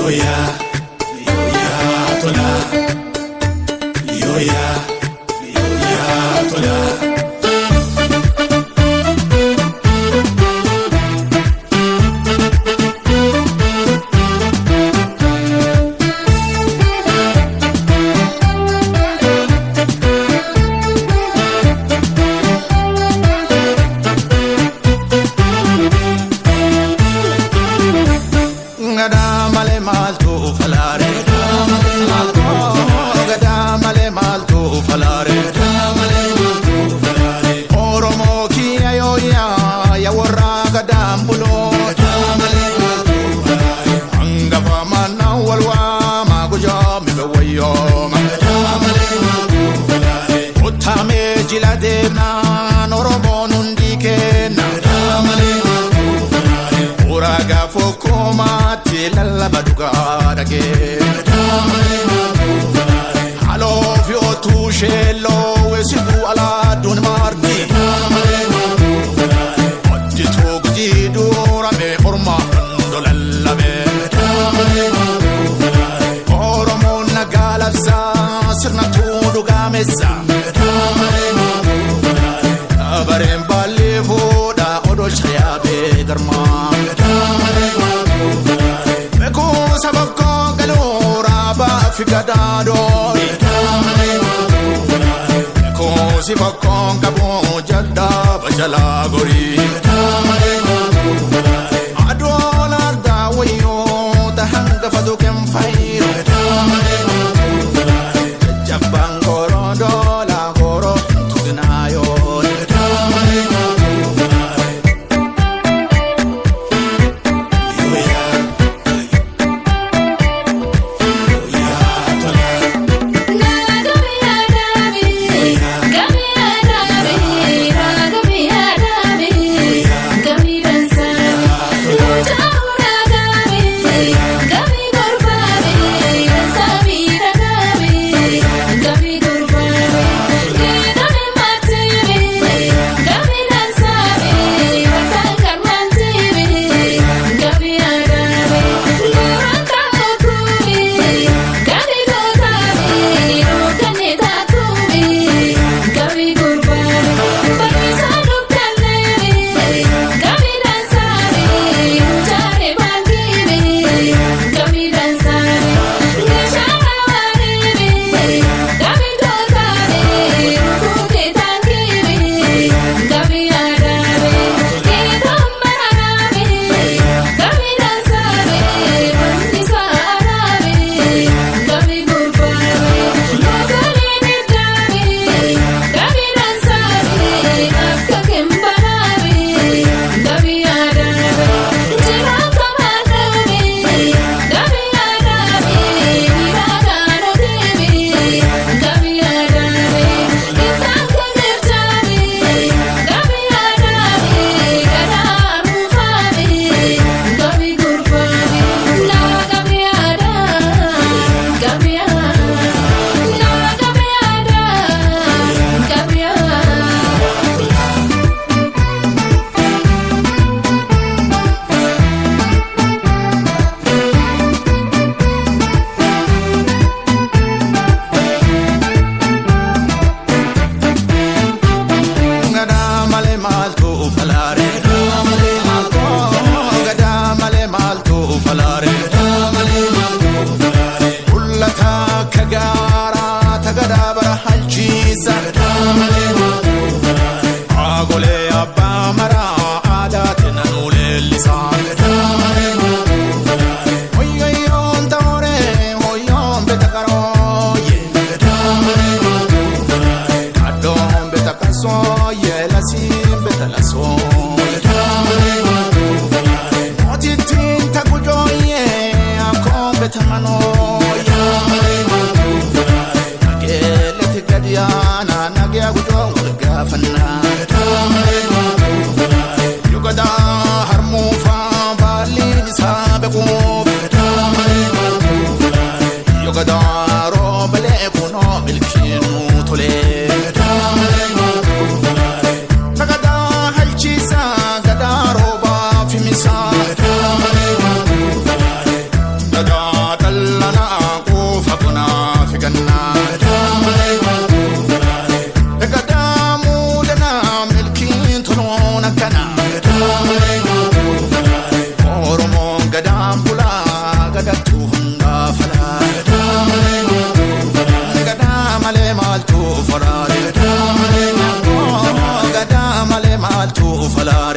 Yooyaa yooyaa tola. Yooyaa yooyaa tola. Gadaa malee maaltu falaare? Gadaa malee maaltu falaare? Oromoo kiyya yooyaa yaa warra gadaan buloo. Hangafa mana wal waama gujaa mibe wayyooma. Kottamee jila deemnaan Oromoon hundi kenna. Uragaa fokkomaatti lallaba dhugaa dhagee. Haloo fi otuu sheelloo weessifuu alaaduun marti. Hojjetuu gujii duurame ormaaf hundo lallabe. Oromoon nagaa labsaa sirnatuu dhugaamessa. Dabareen baallee fuudhaa odoo shayaabee garmaa. Beekuun bokkoo galuu raabaa fi gadaadoo. Beekuun bokkoon qabu jaddaa bajalaa gorii. Adoon ardaa wayyoo tahangafa duken fayyoo. Jajjabaan gorondoola goroo tuqinaayoo. Gadaa malee maaltu falaare? Gadaa malee maaltu falaare? Mul'ataa akka gaaraa tagadaa bara halchiisa. Agolee abbaa maraa aadaatiin nanuu leellisa. Hoyyoon taoree hoyyoon beta karooye. Adoon beta kasooye lasiin beta lasooye. Mootittiin takujooye akkoon beta manooye. Nageeleti gadiyaana nagee gujoo wal gaafannaa. Yogadaa harmuufaa baalliin isaa beekuuf. Yogadaa roobalee kunoo milkiinuu tolee. Tagadaa halchiisaa gadaa roobaa fimisaa. Gadaa. Falare.